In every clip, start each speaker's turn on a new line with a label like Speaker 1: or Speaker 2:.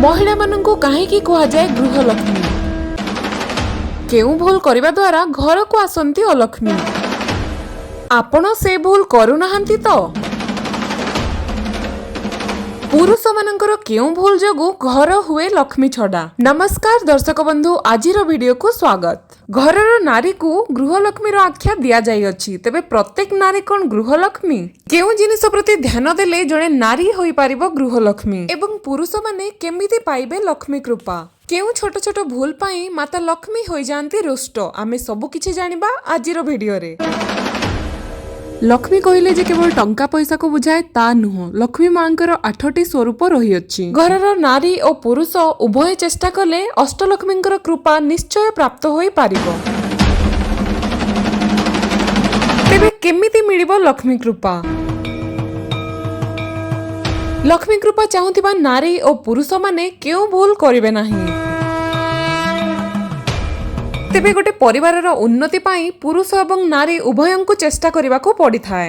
Speaker 1: ମହିଳାମାନଙ୍କୁ କାହିଁକି କୁହାଯାଏ ଗୃହଲକ୍ଷ୍ମୀ? କେଉଁ ଭୁଲ କରିବା ଦ୍ୱାରା ଘରକୁ ଆସନ୍ତି ଅଲକ୍ଷ୍ମୀ? ଆପଣ ସେ ଭୁଲ କରୁନାହାନ୍ତି ତ? ପୁରୁଷମାନଙ୍କର କେଉଁ ଭୁଲ ଯୋଗୁଁ ଘର ହୁଏ ଲକ୍ଷ୍ମୀ ଛଡା? ନମସ୍କାର ଦର୍ଶକ ବନ୍ଧୁ, ଆଜିର ଭିଡିଓକୁ ସ୍ୱାଗତ। ଘରର ନାରୀକୁ ଗୃହଲକ୍ଷ୍ମୀର ଆଖ୍ୟା ଦିଆଯାଇଅଛି। ତେବେ ପ୍ରତ୍ୟେକ ନାରୀ କଣ ଗୃହଲକ୍ଷ୍ମୀ? କେଉଁ ଜିନିଷ ପ୍ରତି ଧ୍ୟାନ ଦେଲେ ଜଣେ ନାରୀ ହୋଇପାରିବ ଗୃହଲକ୍ଷ୍ମୀ ଏବଂ ପୁରୁଷମାନେ କେମିତି ପାଇବେ ଲକ୍ଷ୍ମୀ କୃପା? କେଉଁ ଛୋଟ ଛୋଟ ଭୁଲ ପାଇଁ ମାତା ଲକ୍ଷ୍ମୀ ହୋଇଯାଆନ୍ତି ରୁଷ୍ଟ? ଆମେ ସବୁ କିଛି ଜାଣିବା ଆଜିର ଭିଡିଓରେ। ଲକ୍ଷ୍ମୀ କହିଲେ ଯେ କେବଳ ଟଙ୍କା ପଇସାକୁ ବୁଝାଏ ତା ନୁହଁ। ଲକ୍ଷ୍ମୀ ମାଙ୍କର 8ଟି ସ୍ୱରୂପ ରହିଅଛି। ଘରର ନାରୀ ଓ ପୁରୁଷ ଉଭୟ ଚେଷ୍ଟା କଲେ ଅଷ୍ଟଲକ୍ଷ୍ମୀଙ୍କର କୃପା ନିଶ୍ଚୟ ପ୍ରାପ୍ତ ହୋଇପାରିବ। ତେବେ କେମିତି ମିଳିବ ଲକ୍ଷ୍ମୀ କୃପା? ଲକ୍ଷ୍ମୀ କୃପା ଚାହୁଁଥିବା ନାରୀ ଓ ପୁରୁଷମାନେ କେଉଁ ଭୁଲ କରିବେ ନାହିଁ? ତେବେ ଗୋଟେ ପରିବାରର ଉନ୍ନତି ପାଇଁ ପୁରୁଷ ଏବଂ ନାରୀ ଉଭୟଙ୍କୁ ଚେଷ୍ଟା କରିବାକୁ ପଡ଼ିଥାଏ।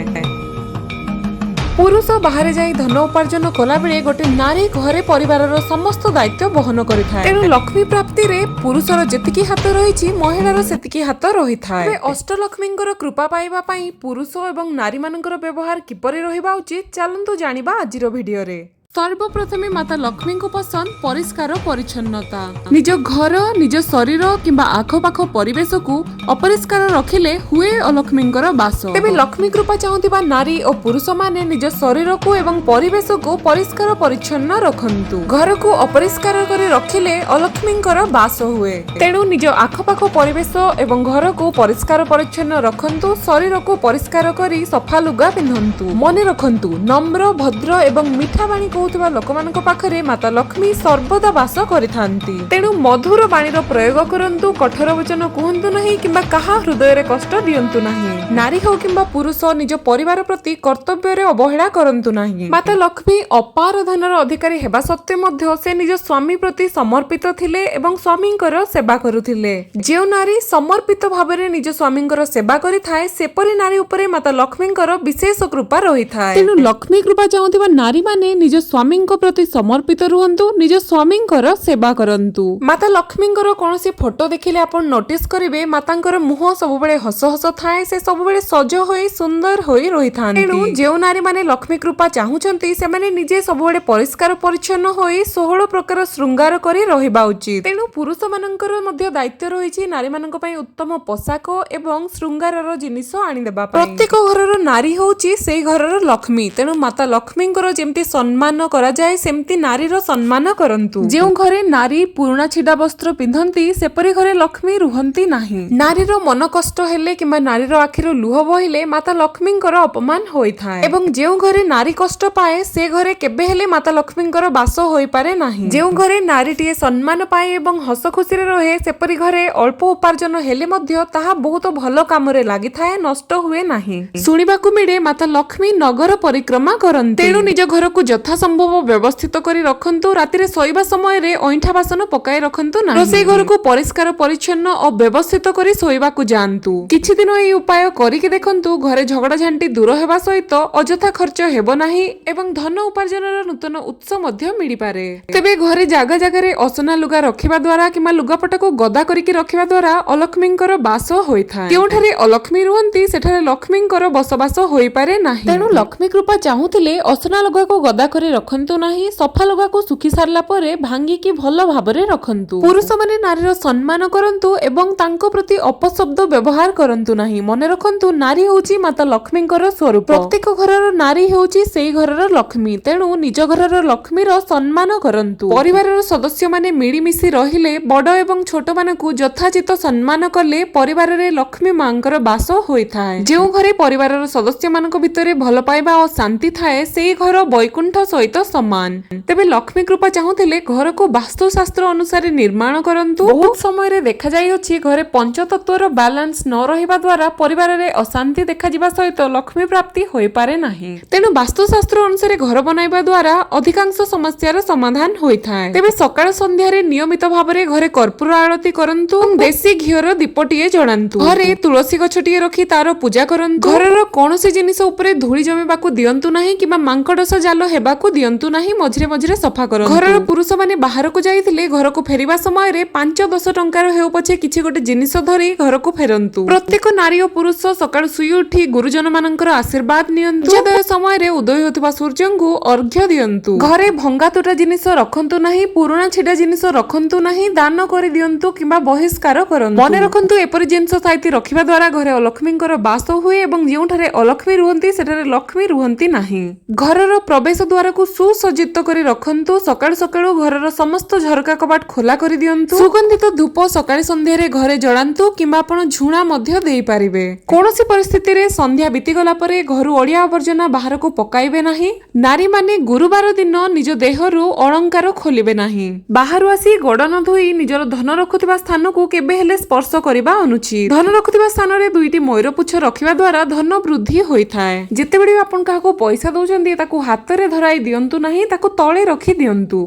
Speaker 1: ପୁରୁଷ ବାହାରେ ଯାଇ ଧନ ଉପାର୍ଜନ କଲାବେଳେ ଗୋଟେ ନାରୀ ଘରେ ପରିବାରର ସମସ୍ତ ଦାୟିତ୍ୱ ବହନ କରିଥାଏ। ତେଣୁ ଲକ୍ଷ୍ମୀ ପ୍ରାପ୍ତିରେ ପୁରୁଷର ଯେତିକି ହାତ ରହିଛି, ମହିଳାର ସେତିକି ହାତ ରହିଥାଏ। ତେବେ ଅଷ୍ଟଲକ୍ଷ୍ମୀଙ୍କର କୃପା ପାଇବା ପାଇଁ ପୁରୁଷ ଏବଂ ନାରୀମାନଙ୍କର ବ୍ୟବହାର କିପରି ରହିବା ଉଚିତ, ଚାଲନ୍ତୁ ଜାଣିବା ଆଜିର ଭିଡିଓରେ। ସର୍ବପ୍ରଥମେ ମାତା ଲକ୍ଷ୍ମୀଙ୍କୁ ପସନ୍ଦ ପରିଷ୍କାର ପରିଚ୍ଛନ୍ନତା। ନିଜ ଘର, ନିଜ ଶରୀର କିମ୍ବା ଆଖପାଖ ପରିବେଶକୁ ଅପରିଷ୍କାର ରଖିଲେ ହୁଏ ଅଲକ୍ଷ୍ମୀଙ୍କର ବାସ। ତେବେ ଲକ୍ଷ୍ମୀ କୃପା ଚାହୁଁଥିବା ନାରୀ ଓ ପୁରୁଷମାନେ ନିଜ ଶରୀରକୁ ଏବଂ ପରିବେଶକୁ ପରିଷ୍କାର ପରିଚ୍ଛନ୍ନ ରଖନ୍ତୁ। ଘରକୁ ଅପରିଷ୍କାର କରି ରଖିଲେ ଅଲକ୍ଷ୍ମୀଙ୍କର ବାସ ହୁଏ। ତେଣୁ ନିଜ ଆଖପାଖ ପରିବେଶ ଏବଂ ଘରକୁ ପରିଷ୍କାର ପରିଚ୍ଛନ୍ନ ରଖନ୍ତୁ। ଶରୀରକୁ ପରିଷ୍କାର କରି ସଫା ଲୁଗା ପିନ୍ଧନ୍ତୁ। ମନେ ରଖନ୍ତୁ, ନମ୍ର, ଭଦ୍ର ଏବଂ ମିଠା ବାଣୀ କହୁଥିବା ଲୋକମାନଙ୍କ ପାଖରେ ମାତା ଲକ୍ଷ୍ମୀ ସର୍ବଦା ବାସ କରିଥାନ୍ତି। ତେଣୁ ମଧୁର ବାଣୀର ପ୍ରୟୋଗ କରନ୍ତୁ। କଠୋର ବଚନ କୁହନ୍ତୁ ନାହିଁ କିମ୍ବା କାହା ହୃଦୟରେ କଷ୍ଟ ଦିଅନ୍ତୁ ନାହିଁ। ନାରୀ ହଉ କିମ୍ବା ପୁରୁଷ, ନିଜ ପରିବାର ପ୍ରତି କର୍ତ୍ତବ୍ୟରେ ଅବହେଳା କରନ୍ତୁ ନାହିଁ। ମାତା ଲକ୍ଷ୍ମୀ ଅପାର ଧନର ଅଧିକାରୀ ହେବା ସତ୍ତ୍ୱେ ମଧ୍ୟ ସେ ନିଜ ସ୍ୱାମୀ ପ୍ରତି ସମର୍ପିତ ଥିଲେ ଏବଂ ସ୍ୱାମୀଙ୍କର ସେବା କରୁଥିଲେ। ଯେଉଁ ନାରୀ ସମର୍ପିତ ଭାବରେ ନିଜ ସ୍ୱାମୀଙ୍କର ସେବା କରିଥାଏ, ସେପରି ନାରୀ ଉପରେ ମାତା ଲକ୍ଷ୍ମୀଙ୍କର ବିଶେଷ କୃପା ରହିଥାଏ। ତେଣୁ ଲକ୍ଷ୍ମୀ କୃପା ଚାହୁଁଥିବା ନାରୀମାନେ ନିଜ ସ୍ୱାମୀଙ୍କ ପ୍ରତି ସମର୍ପିତ ରୁହନ୍ତୁ, ନିଜ ସ୍ୱାମୀଙ୍କର ସେବା କରନ୍ତୁ। ମାତା ଲକ୍ଷ୍ମୀଙ୍କର କୌଣସି ଫଟୋ ଦେଖିଲେ ଆପଣ ନୋଟିସ କରିବେ, ମାତାଙ୍କର ମୁହଁ ସବୁବେଳେ ହସ ହସ ଥାଏ। ସେ ସବୁବେଳେ ସଜ ହୋଇ ସୁନ୍ଦର ହୋଇ ରହିଥାନ୍ତି। ତେଣୁ ଯେଉଁ ନାରୀମାନେ ଲକ୍ଷ୍ମୀ କୃପା ଚାହୁଁଛନ୍ତି, ସେମାନେ ନିଜେ ସବୁବେଳେ ପରିଷ୍କାର ପରିଚ୍ଛନ୍ନ ହୋଇ 16 ପ୍ରକାର ଶୃଙ୍ଗାର କରି ରହିବା ଉଚିତ। ତେଣୁ ପୁରୁଷମାନଙ୍କର ମଧ୍ୟ ଦାୟିତ୍ୱ ରହିଛି ନାରୀମାନଙ୍କ ପାଇଁ ଉତ୍ତମ ପୋଷାକ ଏବଂ ଶୃଙ୍ଗାରର ଜିନିଷ ଆଣିଦେବା ପାଇଁ। ପ୍ରତ୍ୟେକ ଘରର ନାରୀ ହଉଛି ସେଇ ଘରର ଲକ୍ଷ୍ମୀ। ତେଣୁ ମାତା ଲକ୍ଷ୍ମୀଙ୍କର ଯେମିତି ସମ୍ମାନ କରାଯାଏ, ସେମିତି ନାରୀର ସମ୍ମାନ କରନ୍ତୁ। ଯେଉଁ ଘରେ ନାରୀ ପୁରୁଣା ଛିଡା ବସ୍ତ୍ର ପିନ୍ଧନ୍ତି, ସେପରି ଘରେ ଲକ୍ଷ୍ମୀ ରୁହନ୍ତି ନାହିଁ। ନାରୀର ମନ କଷ୍ଟ ହେଲେ କିମ୍ବା ନାରୀର ଆଖିରୁ ଲୁହ ବହିଲେ ମାତା ଲକ୍ଷ୍ମୀଙ୍କର ଅପମାନ ହୋଇଥାଏ ଏବଂ ଯେଉଁ ଘରେ ନାରୀ କଷ୍ଟ ପାଏ, ସେ ଘରେ କେବେ ହେଲେ ମାତା ଲକ୍ଷ୍ମୀଙ୍କର ବାସ ହୋଇପାରେ ନାହିଁ। ଯେଉଁ ଘରେ ନାରୀଟିଏ ସମ୍ମାନ ପାଏ ଏବଂ ହସ ଖୁସିରେ ରହେ, ସେପରି ଘରେ ଅଳ୍ପ ଉପାର୍ଜନ ହେଲେ ମଧ୍ୟ ତାହା ବହୁତ ଭଲ କାମରେ ଲାଗିଥାଏ, ନଷ୍ଟ ହୁଏ ନାହିଁ। ଶୁଣିବାକୁ ମିଳେ, ମାତା ଲକ୍ଷ୍ମୀ ନଗର ପରିକ୍ରମା କରନ୍ତି। ତେଣୁ ନିଜ ଘରକୁ ଯଥା ସମ୍ଭବ ବ୍ୟବସ୍ଥିତ କରି ରଖନ୍ତୁ। ରାତିରେ ଶୋଇବା ସମୟରେ ଅଇଁଠା ବାସନ ପକାଇ ରଖନ୍ତୁ ନାହିଁ। ରୋଷେଇ ଘରକୁ ପରିଷ୍କାର ପରିଚ୍ଛନ୍ନ ଓ ବ୍ୟବସ୍ଥିତ କରି ଶୋଇବାକୁ ଯାଆନ୍ତୁ। କିଛି ଦିନ ଏହି ଉପାୟ କରିକି ଦେଖନ୍ତୁ, ଘରେ ଝଗଡା ଝାଣ୍ଟି ଦୂର ହେବା ସହିତ ଅଯଥା ଖର୍ଚ୍ଚ ହେବ ନାହିଁ ଏବଂ ଧନ ଉପାର୍ଜନର ନୂତନ ଉତ୍ସ ମଧ୍ୟ ମିଳିପାରେ। ତେବେ ଘରେ ଜାଗା ଜାଗାରେ ଅସନା ଲୁଗା ରଖିବା ଦ୍ୱାରା କିମ୍ବା ଲୁଗାପଟାକୁ ଗଦା କରିକି ରଖିବା ଦ୍ୱାରା ଅଲକ୍ଷ୍ମୀଙ୍କର ବାସ ହୋଇଥାଏ। ଯେଉଁଠାରେ ଅଲକ୍ଷ୍ମୀ ରୁହନ୍ତି, ସେଠାରେ ଲକ୍ଷ୍ମୀଙ୍କର ବସବାସ ହୋଇପାରେ ନାହିଁ। ତେଣୁ ଲକ୍ଷ୍ମୀ କୃପା ଚାହୁଁଥିଲେ ଅସନା ଲୁଗାକୁ ଗଦା କରି ରଖନ୍ତୁ ନାହିଁ। ସଫା ଲୁଗାକୁ ଶୁଖି ସାରିଲା ପରେ ଭାଙ୍ଗିକି ଭଲ ଭାବରେ ରଖନ୍ତୁ। ପୁରୁଷମାନେ ନାରୀର ସମ୍ମାନ କରନ୍ତୁ ଏବଂ ତାଙ୍କ ପ୍ରତି ଅପଶବ୍ଦ ବ୍ୟବହାର କରନ୍ତୁ ନାହିଁ। ମନେ ରଖନ୍ତୁ, ନାରୀ ହେଉଛି ମାତା ଲକ୍ଷ୍ମୀଙ୍କର ସ୍ୱରୂପ। ପ୍ରତ୍ୟେକ ଘରର ନାରୀ ହେଉଛି ସେଇ ଘରର ଲକ୍ଷ୍ମୀ। ତେଣୁ ନିଜ ଘରର ଲକ୍ଷ୍ମୀର ସମ୍ମାନ କରନ୍ତୁ। ପରିବାରର ସଦସ୍ୟମାନେ ମିଳିମିଶି ରହିଲେ, ବଡ ଏବଂ ଛୋଟମାନଙ୍କୁ ଯଥୋଚିତ ସମ୍ମାନ କଲେ ପରିବାରରେ ଲକ୍ଷ୍ମୀ ମାଙ୍କର ବାସ ହୋଇଥାଏ। ଯେଉଁ ଘରେ ପରିବାରର ସଦସ୍ୟମାନଙ୍କ ଭିତରେ ଭଲ ପାଇବା ଓ ଶାନ୍ତି ଥାଏ, ସେଇ ଘର ବୈକୁଣ୍ଠ ସହିତ ସମାନ। ତେବେ ଲକ୍ଷ୍ମୀ କୃପା ଚାହୁଁଥିଲେ ଘରକୁ ବାସ୍ତୁଶାସ୍ତ୍ର ଅନୁସାରେ ନିର୍ମାଣ କରନ୍ତୁ। ବହୁତ ସମୟରେ ଦେଖାଯାଇଅଛି, ଘରେ ପଞ୍ଚତତ୍ଵ ତତ୍ତ୍ୱର ବାଲାନ୍ସ ନ ରହିବା ଦ୍ୱାରା ପରିବାରରେ ଅଶାନ୍ତି ଦେଖାଯିବା ସହିତ ଲକ୍ଷ୍ମୀ ପ୍ରାପ୍ତି ହୋଇପାରେ ନାହିଁ। ତେଣୁ ବାସ୍ତୁଶାସ୍ତ୍ର ଅନୁସାରେ ଘର ବନାଇବା ଦ୍ୱାରା ଅଧିକାଂଶ ସମସ୍ୟାର ସମାଧାନ ହୋଇଥାଏ। ତେବେ ସକାଳ ସନ୍ଧ୍ୟାରେ ନିୟମିତ ଭାବରେ ଘରେ କର୍ପୂର ଆଳତି କରନ୍ତୁ ଏବଂ ଦେଶୀ ଘିଅର ଦୀପଟିଏ ଜଳାନ୍ତୁ। ଘରେ ତୁଳସୀ ଗଛଟିଏ ରଖି ତାର ପୂଜା କରନ୍ତୁ। ଘରର କୌଣସି ଜିନିଷ ଉପରେ ଧୂଳି ଜମିବାକୁ ଦିଅନ୍ତୁ ନାହିଁ କିମ୍ବା ମାଙ୍କଡସ ଜାଲ ହେବାକୁ ଦିଅନ୍ତୁ ନାହିଁ। ମଝିରେ ମଝିରେ ସଫା କରନ୍ତୁ। ଘରର ପୁରୁଷମାନେ ବାହାରକୁ ଯାଇଥିଲେ ଘରକୁ ଫେରିବା ସମୟରେ 5-10 ଟଙ୍କାର ହେଉ ପଛେ କିଛି ଗୋଟେ ଜିନିଷ ଧରି ଘରକୁ ଫେରନ୍ତୁ। ପ୍ରତ୍ୟେକ ନାରୀ ଓ ପୁରୁଷ ସକାଳୁ ଶୋଇ ଉଠି ଗୁରୁଜନ ମାନଙ୍କର ଆଶୀର୍ବାଦ ନିଅନ୍ତୁ। ସୂର୍ଯ୍ୟୋଦୟ ସମୟରେ ଉଦୟ ହେଉଥିବା ସୂର୍ଯ୍ୟଙ୍କୁ ଅର୍ଘ୍ୟ ଦିଅନ୍ତୁ। ଘରେ ଭଙ୍ଗା ତୁଟା ଜିନିଷ ରଖନ୍ତୁ ନାହିଁ, ପୁରୁଣା ଛିଡା ଜିନିଷ ରଖନ୍ତୁ ନାହିଁ, ଦାନ କରିଦିଅନ୍ତୁ କିମ୍ବା ବହିଷ୍କାର କରନ୍ତୁ। ମନେ ରଖନ୍ତୁ, ଏପରି ଜିନିଷ ସାଇତି ରଖିବା ଦ୍ୱାରା ଘରେ ଅଲକ୍ଷ୍ମୀଙ୍କର ବାସ ହୁଏ ଏବଂ ଯେଉଁଠାରେ ଅଲକ୍ଷ୍ମୀ ରୁହନ୍ତି ସେଠାରେ ଲକ୍ଷ୍ମୀ ରୁହନ୍ତି ନାହିଁ। ଘରର ପ୍ରବେଶ ଦ୍ୱାରକୁ ସୁସଜ୍ଜିତ କରି ରଖନ୍ତୁ। ସକାଳୁ ସକାଳୁ ଘରର ସମସ୍ତ ଝରକା କବାଟ ଖୋଲା କରିଦିଅନ୍ତୁ। ସୁଗନ୍ଧିତ ଧୂପ ସକାଳେ ସନ୍ଧ୍ୟାରେ ଘରେ ଜଳାନ୍ତୁ କିମ୍ବା ଆପଣ ଝୁଣା ମଧ୍ୟ ଦେଇପାରିବେ। କୌଣସି ପରିସ୍ଥିତିରେ ସନ୍ଧ୍ୟା ବିତିଗଲା ପରେ ଘରୁ ଅଳିଆ ଆବର୍ଜନା ବାହାରକୁ ପକାଇବେ ନାହିଁ। ନାରୀମାନେ ଗୁରୁବାର ଦିନ ନିଜ ଦେହରୁ ଅଳଙ୍କାର ଖୋଲିବେ ନାହିଁ। ବାହାରୁ ଆସି ଗୋଡ ନ ଧୋଇ ନିଜର ଧନ ରଖୁଥିବା ସ୍ଥାନକୁ କେବେ ହେଲେ ସ୍ପର୍ଶ କରିବା ଅନୁଚିତ। ଧନ ରଖୁଥିବା ସ୍ଥାନରେ ଦୁଇଟି ମୟୂର ପୁଚ୍ଛ ରଖିବା ଦ୍ୱାରା ଧନ ବୃଦ୍ଧି ହୋଇଥାଏ। ଯେତେବେଳେ ବି ଆପଣ କାହାକୁ ପଇସା ଦଉଛନ୍ତି, ତାକୁ ହାତରେ ଧରାଇ ଦିଅନ୍ତୁ ନାହିଁ, ତାକୁ ତଳେ ରଖି ଦିଅନ୍ତୁ।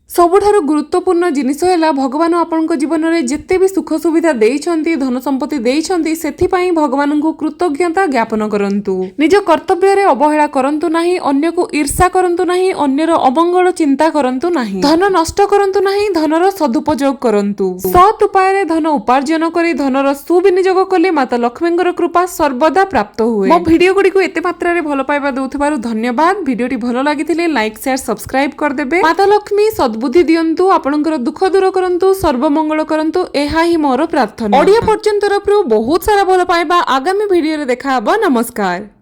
Speaker 1: ସବୁଠାରୁ ଗୁରୁତ୍ୱପୂର୍ଣ୍ଣ ଜିନିଷ ହେଲା, ଭଗବାନ ଆପଣଙ୍କ ଜୀବନରେ ଯେତେ ବି ସୁଖ ସୁବିଧା ଦେଇଛନ୍ତି, ଧନ ସମ୍ପତ୍ତି ଦେଇଛନ୍ତି, ସେଥିପାଇଁ ଭଗବାନଙ୍କୁ କୃତଜ୍ଞତା ଜ୍ଞାପନ କରନ୍ତୁ। ନିଜ କର୍ତ୍ତବ୍ୟରେ ଅବହେଳା କରନ୍ତୁ ନାହିଁ, ଅନ୍ୟକୁ ଈର୍ଷା କରନ୍ତୁ ନାହିଁ, ଅନ୍ୟର ଅମଙ୍ଗଳ ଚିନ୍ତା କରନ୍ତୁ ନାହିଁ, ଧନ ନଷ୍ଟ କରନ୍ତୁ ନାହିଁ, ଧନର ସଦୁପଯୋଗ କରନ୍ତୁ। ସତ୍ ଉପାୟରେ ଧନ ଉପାର୍ଜନ କରି ଧନର ସୁବିନିଯୋଗ କଲେ ମାତା ଲକ୍ଷ୍ମୀଙ୍କର କୃପା ସର୍ବଦା ପ୍ରାପ୍ତ ହୁଏ। ମୋ ଭିଡିଓ ଗୁଡ଼ିକୁ ଏତେ ମାତ୍ରାରେ ଭଲ ପାଇବା ଦଉଥିବାରୁ ଧନ୍ୟବାଦ। ଭିଡିଓଟି ଭଲ ଲାଗିଥିଲେ ଲାଇକ୍, ସେୟାର, ସବସ୍କ୍ରାଇବ କରିଦେବେ। ମାତା ଲକ୍ଷ୍ମୀ ସଦ୍ବୁଦ୍ଧି ଦିଅନ୍ତୁ, ଆପଣଙ୍କର ଦୁଃଖ ଦୂର କରନ୍ତୁ, ସର୍ବମଙ୍ଗଳ କରନ୍ତୁ, ଏହା ହିଁ ମୋର ପ୍ରାର୍ଥନା। ଓଡ଼ିଆ ପର୍ଯ୍ୟନ୍ତ ତରଫରୁ ବହୁତ ସାରା ଭଲ ପାଇବା। ଆଗାମୀ ଭିଡିଓରେ ଦେଖା ହବ। ନମସ୍କାର।